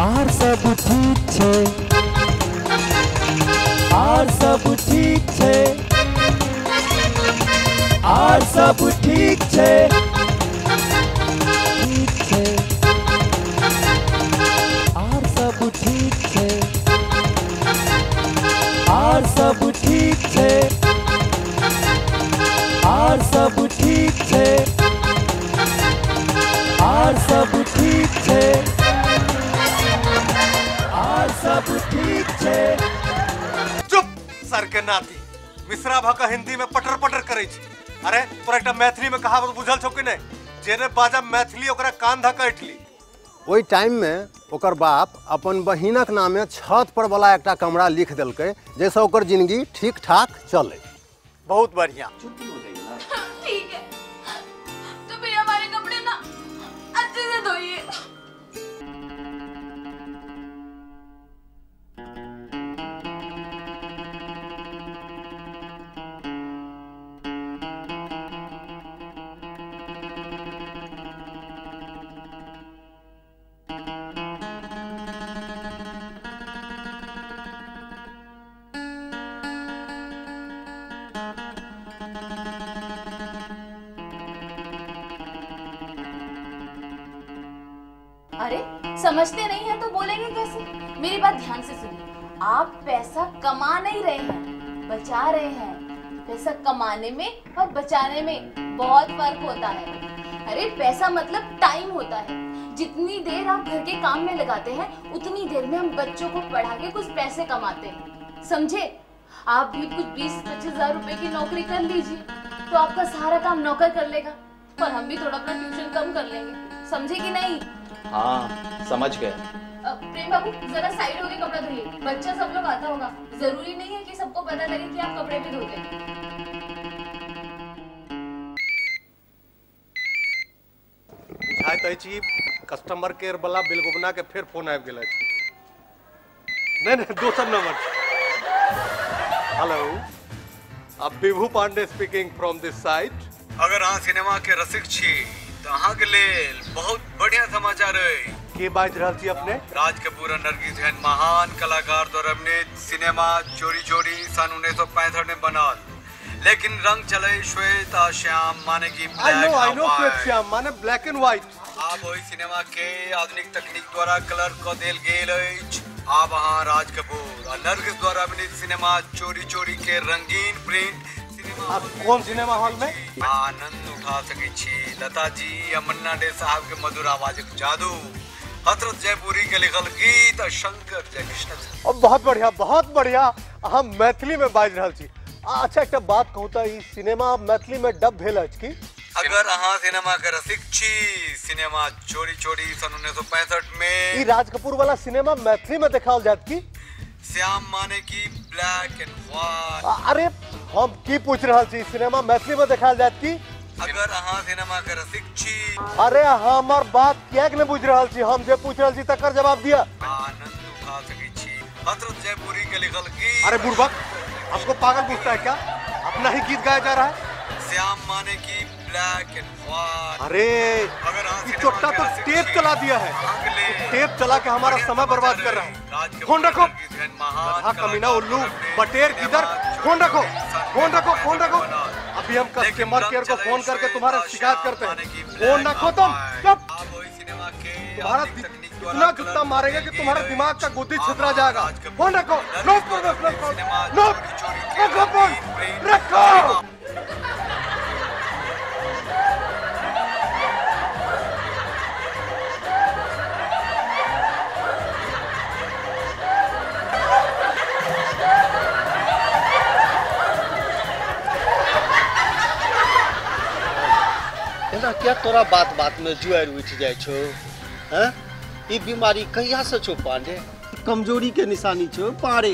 आर सब ठीक छै, आर सब ठीक छै, आर सब ठीक छै, ठीक छै, आर सब ठीक छै, आर सब ठीक छै, आर सब ठीक छै, आर सब ठीक छै, आर सब ठीक छै। चुप सर के नाती, मिश्रा भऽ कऽ हिंदी में पटर पटर करै छै। अरे तोरा एकटा मैथिली में कहावत बुझल छौ कि नहि? जेने बाजा मैथिली ओकरा कान धऽ कऽ ऐठली। ओहि टाइम में ओकर बाप अपन बहिनक नामे छत पर वाला एकटा कमरा लिख देलकै जाहिसँ ओकर जिंदगी ठीक ठाक चले। बहुत बढ़िया। ठीक है तो भैया हमारे कपड़े ना अच्छे से धोइए। अरे समझते नहीं है तो बोलेंगे कैसे? मेरी बात ध्यान से सुनिए, आप पैसा कमा नहीं रहे हैं, बचा रहे हैं। पैसा कमाने में और बचाने में बहुत फर्क होता है। अरे पैसा मतलब टाइम होता है। जितनी देर आप घर के काम में लगाते हैं उतनी देर में हम बच्चों को पढ़ा के कुछ पैसे कमाते हैं, समझे? आप भी कुछ 20-25 हजार रुपए की नौकरी कर लीजिए तो आपका सारा काम नौकर कर लेगा और हम भी थोड़ा अपना ट्यूशन कम कर लेंगे, समझे कि नहीं? हाँ समझ गए। प्रेम बाबू जरा साइड होके कपड़ा धोइए, बच्चा सब लोग आता होगा, जरूरी नहीं है कि सबको पता लगे कि आप कपड़े भी धोते हैं। बुझाइत अछि कस्टमर केयर वाला बिलगुबना के फिर फोन आबि गेल अछि। नहीं नहीं दोसर नंबर। हेलो, अब Vibhu Pandey speaking from this side. अगर अहाँ सिनेमा के रसिक छी तो अहाँ के लेल बहुत बढ़िया समाचार है। के बाजि रहल छी अपने? राज कपूर और नरगिस जहन महान कलाकार द्वारा अभिनीत सिनेमा चोरी चोरी सन 1965 में बनल, लेकिन रंग चले श्वेत आ श्याम माने की I know श्वेत श्याम माने ब्लैक एंड व्हाइट। आब ओहि सिनेमा के आधुनिक तकनीक द्वारा कलर क देल गेल अछि। आब अहाँ राज कपूर आ नरगिस द्वारा अभिनीत सिनेमा चोरी चोरी के रंगीन प्रिंट आप कौन सिनेमा हॉल में आनंद उठा सकै छी। लता जी या मन्ना डे साहब के मधुर आवाज के जादू, हसरत जयपुरी के लिखल गीत और शंकर जयकिशन। और बहुत बढ़िया बहुत बढ़िया, हम मैथिली में बाजि रहल छी। अच्छा एकटा बात कहू त ई सिनेमा मैथिली में डब भेल अछि की? अगर अहाँ सिनेमा के रसिक छी, सिनेमा चोरी चोरी सन 1965 में ई राज कपूर वाला सिनेमा मैथिली में देखाओल जात की? श्याम माने की ब्लैक एंड व्हाइट। अरे हम की पूछ रहल छी, सिनेमा मैथिली में देखाओल जात की? अगर अहाँ सिनेमा के रसिक छी। अरे हमर बात कियाक नहीं बुझ रहल छी? हम जे पूछ रहल छी तकर जवाब दिया। आनंद उठा सकै छी। हसरत जयपुरी के लिखल गीत। अरे बुड़बक, हमको पागल पूछता है क्या? अपना ही गीत गाया जा रहा है। श्याम माने की ब्लैक एंड व्हाइट। अरे चोट्टा तो टेप चला दिया है, टेप चला के हमारा समय बर्बाद कर रहा है। फोन रखो कमीना उल्लू बटेर किधर, फोन रखो फोन रखो फोन रखो। अभी हम कस्टमर केयर को फोन करके तुम्हारा शिकायत करते हैं। फोन रखो तुम, चुप। तुम्हारा इतना जुत्ता मारेंगे कि तुम्हारा दिमाग का गुद्दी छितरा जाएगा। फोन रखो, नो नो रखो फोन रखो। एना क्या तोरा बात बात में जुआर उठि जाइ छौ? हैं, ई बीमारी कहिया से छौ पांडे? कमजोरी के निशानी छौ पांडे।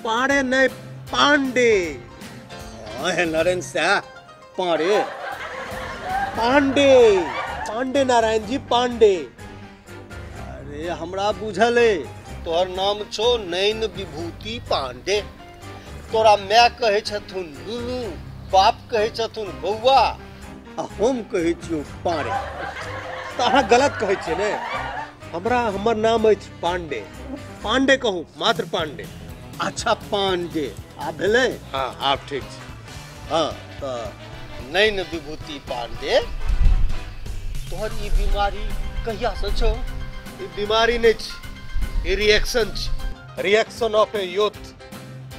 पांडे नहीं पांडे। हाँ है नारायण शाह पांडे। पांडे पांडे नारायण जी पांडे। अरे हमरा बुझल है तोहर नाम छौ नैन विभूति पांडे। तोरा my कहै छथुन नुनू, बाप कहै छथुन बौआ, आ हम कहै छियौ पांडे। तऽ अहाँ गलत कहै छियै ने? हमरा हमर नाम अछि पांडे। पांडे कहू, मात्र पांडे। अच्छा पांडे, आब भेलै? हाँ आब ठीक छै। हाँ तऽ नैन विभूति पांडे, तोहर ई बीमारी कहिया से छौ? ई बीमारी नहि छै, ई रिएक्शन छै, reaction of A youth.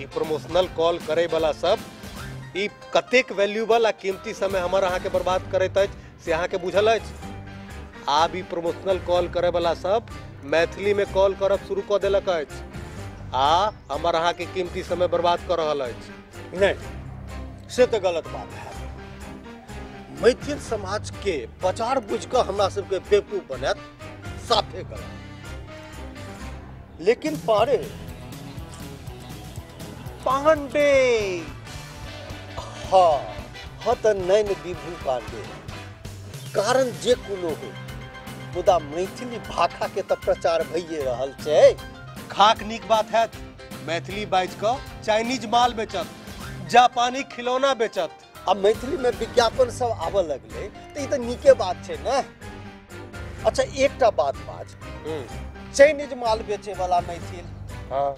E promotional call करे वाला सब ई कतेक वैल्यूबल आ कीमती समय हमर अहाँके बर्बाद करैत अछि से अहाँके बुझल अछि। आब ई प्रमोशनल कॉल करे वाला सब मैथिली में कॉल करब शुरू कऽ देलक अछि आ हमर अहाँके कीमती समय बर्बाद कऽ रहल अछि। नहीं, से तऽ गलत बात है। मैथिल समाज के बाजार बुझ कऽ हमरा सबके बेवकूफ बनायत साफे गलत। लेकिन पांडे पांडे हाँ हाँ तऽ नैन विभू पांडे, कारण जे कोनो हो मुदा मैथिली भाषा के तऽ प्रचार भइए रहल छै। खाक नीक बात है, मैथिली बाजि कऽ चाइनीज माल बेचत, जापानी खिलौना बेचत। आ मैथिली में विज्ञापन सब आबऽ लगलै तऽ ई तऽ नीके बात छै ने। अच्छा एकटा बात बाज, चाइनीज माल बेचे वाला मैथिल, हाँ,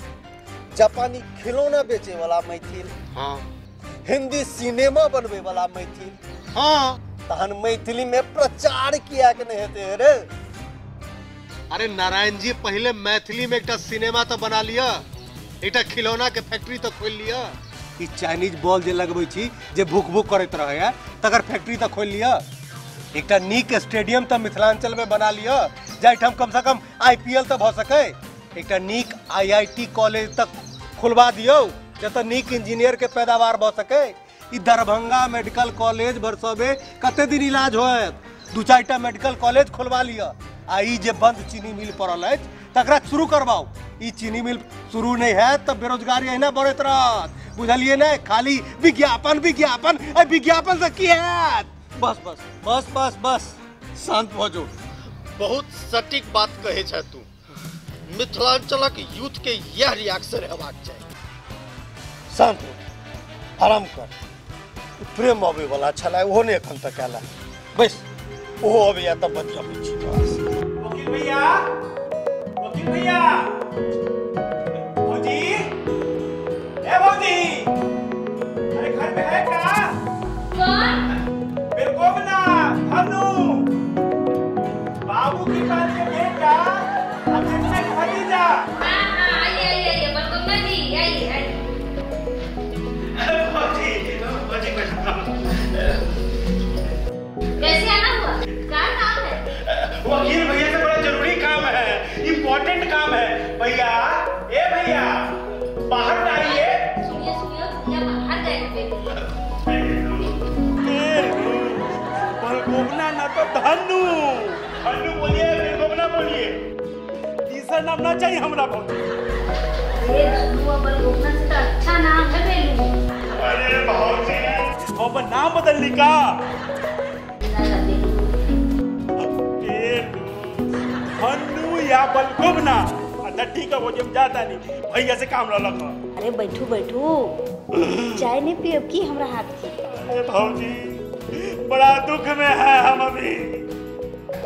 जापानी खिलौना बेचे वाला मैथिल, हाँ, हिंदी सिनेमा बनवे वाला मैथिल, हाँ, तहन मैथिली में प्रचार किया के नहीं हेतै रे? अरे नारायण जी, पहले मैथिली में एकटा सिनेमा तो बना लिया, एकटा खिलौना के फैक्ट्री तो खोल लिया। ई चाइनीज बॉल जे लगबै छी जे भूख भूख करैत रहैया तकर फैक्ट्री तो खोल लिया। एकटा नीक स्टेडियम तो मिथिलांचल में बना लिया जाहिठाम कम से कम आईपीएल तो भऽ सकै। एकटा नीक आईआईटी कॉलेज तक खोलवा दियौ जतऽ नीक इंजीनियर के पैदावार भऽ सकै। ई दरभंगा मेडिकल कॉलेज भरसबे कते दिन इलाज होयत? दू चारिटा मेडिकल कॉलेज खोलवा लिअ। आ ई जे बंद चीनी मिल पड़ल अछि तकरा शुरू करवाउ। ई चीनी मिल शुरू नहीं हैत तऽ बेरोजगारी अहिना बढ़ैत रहत, बुझलियै ने? खाली विज्ञापन विज्ञापन, एहि विज्ञापन से की हैत? बस बस बस बस बस, शांत भऽ जो। बहुत सटीक बात कहै छह तू। मिथिलांचलक यूथ के यह रिएक्शन हेबाक चाही। शांत हो, आराम कर। प्रेम अबै वाला छलै, ओहो नहि एखन तक आयल। बस ओहो अबैया तब बतियाबै छी। वकील भैया, वकील भैया, भौजी, ए भौजी, अरे घर में है क्या? कौन? बिरकोबना, धनु, बाबू की कान के बेटा, अब जिनसे भतीजा। हाँ हाँ, आइए आइए आइए, बलगोबना जी आइए आइए। भौजी, भौजी कैसे आना हुआ? क्या काम है? वकील भैया से बड़ा जरूरी काम है, इम्पोर्टेंट काम है। भैया, ए भैया, बाहर ना आइए। सुनिए सुनिए, भैया बाहर गए थे। बलगोबना ना तो धनु, धनु बोलिए, बिरकोबना बोलिए, तीसरा नाम ना चाहिए हमरा भौजी। अरे धनु और बलगोबना से तो अच्छा नाम है बेलू। अरे भौजी, अपन नाम बदल ली का? धनु या बलगोबना। अच्छा ठीक है भौजी, हम जाता नहीं, भैया से काम ललक। अरे बैठू बैठू, चाय नहीं पियब की हमरा हाथ की? अरे भौजी, बड़ा दुख में है हम अभी।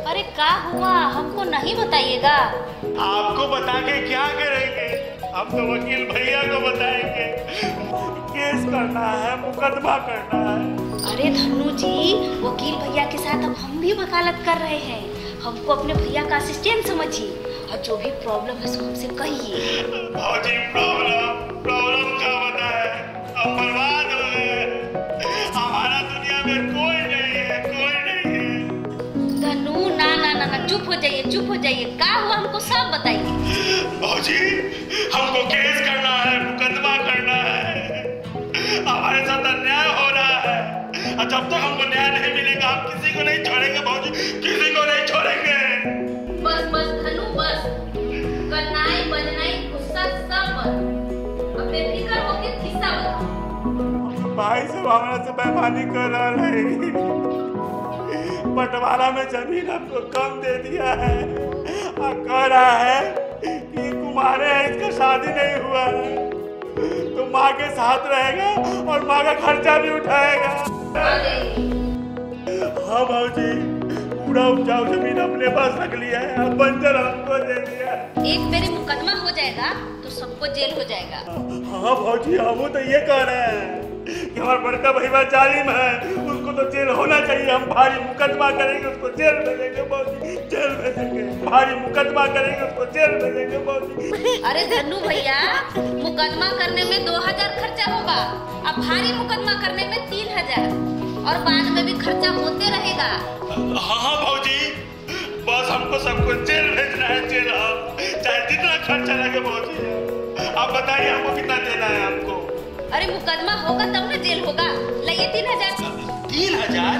अरे का हुआ, हमको नहीं बताइएगा? आपको बता के क्या करेंगे, हम तो वकील भैया को बताएंगे। केस करना है, मुकदमा करना है। अरे धनु जी, वकील भैया के साथ अब हम भी वकालत कर रहे हैं। हमको अपने भैया का असिस्टेंट समझिए और जो भी प्रॉब्लम है सो हमसे कहिए। भौजी प्रॉब्लम, प्रॉब्लम क्या बताए, हम बर्बाद हो गए, हमारा दुनिया में कोई नहीं है, कोई नहीं है। धनु ना ना ना ना, चुप हो जाइए, चुप हो जाइए। क्या हुआ हमको सब बताइए। भौजी हमको केस करना है, मुकदमा करना है, हमारे साथ अन्याय हो रहा है और जब तक हमको न्याय नहीं मिलेगा हम किसी को नहीं छोड़ेंगे भौजी, किसी को नहीं छोड़ेंगे। बस बस धनु बस, करनाई बजनाई गुस्सा सब बस, अब बेफिक्र होके किस्सा बताओ। भाई सब हमारा से बेईमानी कर रहा है, बंटवारा में जमीन हमको कम दे दिया है और कह रहा है कि कुमारे है, इसका शादी नहीं हुआ है तो माँ के साथ रहेगा और माँ का खर्चा भी उठाएगा। हाँ भाजी, पूरा उपजाऊ जमीन अपने पास रख लिया है, बंजर हमको दे दिया। एक मेरे मुकदमा हो जाएगा तो सबको जेल हो जाएगा। हाँ भौजी, हम तो ये कह रहे हैं कि हमारा बड़का भैया जालिम है, उसको तो जेल होना चाहिए। हम भारी मुकदमा करेंगे, उसको जेल भेजेंगे भौजी, जेल भेजेंगे। भारी मुकदमा करेंगे, उसको जेल भेजेंगे भौजी। अरे धन्नू भैया, मुकदमा करने में 2000 खर्चा होगा, अब भारी मुकदमा करने में 3000 और बाद में भी खर्चा होते रहेगा। हाँ भौजी, बस हमको सबको जेल भेजना है, जेल, चाहे जितना खर्चा लगे भौजी। आप बताइए हमको कितना देना है आपको? अरे मुकदमा होगा तब ना जेल होगा। लाइए 3000। 3000?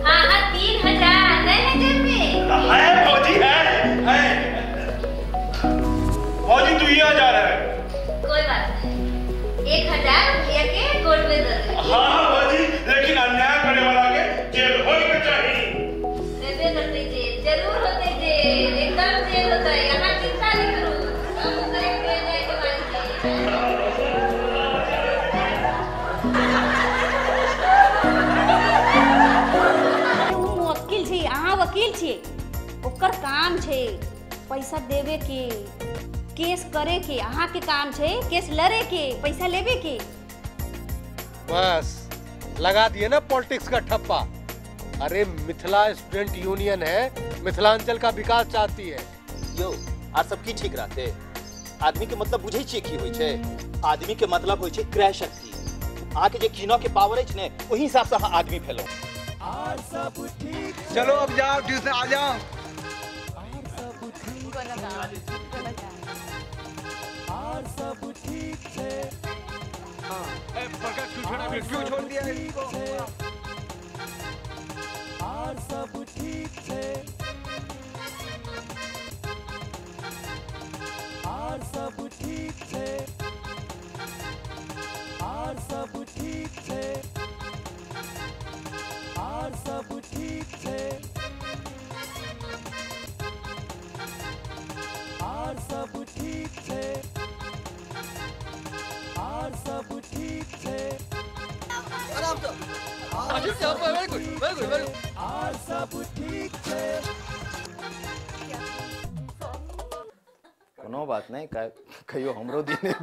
हाँ हाँ 3000 नहीं है जेब में? है भौजी, है है भौजी, 2000 है। कोई बात नहीं, 1000 भैया के गोल्ड में दे दो। हाँ भौजी, लेकिन अन्याय करने वाला के जेल होने के चाहिए। देबे करते जेल, जरूर होते जेल, एकदम जेल होता है, यहाँ चिंता नहीं करो। हम करेक्ट हो जाए तो बात वकील छे, ओकर काम छे पैसा देवे के, केस करे के। अहाँ के काम छे केस लड़े के, पैसा लेवे के। बस लगा दिए ना पॉलिटिक्स का ठप्पा। अरे मिथिला स्टूडेंट यूनियन है, मिथिलांचल का विकास चाहती है। यो are सब की ठीक रहते? आदमी के मतलब बुझे छियै की होई छे? आदमी के मतलब होई छे क्रय शक्ति। आके जे कीनो के पावर अछि ने, ओही हिसाब से अहाँ आदमी भेलो। और सब ठीक। चलो अब जाओ ट्यूशन आ जाओ। और सब ठीक है। प्रकाश क्यों छोड़ दिया इसको? और सब ठीक है। और सब ठीक है। और सब ठीक है। और सब ठीक है। और सब ठीक है। और सब ठीक है। आराम से। Very good, very good, very good. और सब ठीक है। कोनो बात नहीं, कहियो हमरो दिन।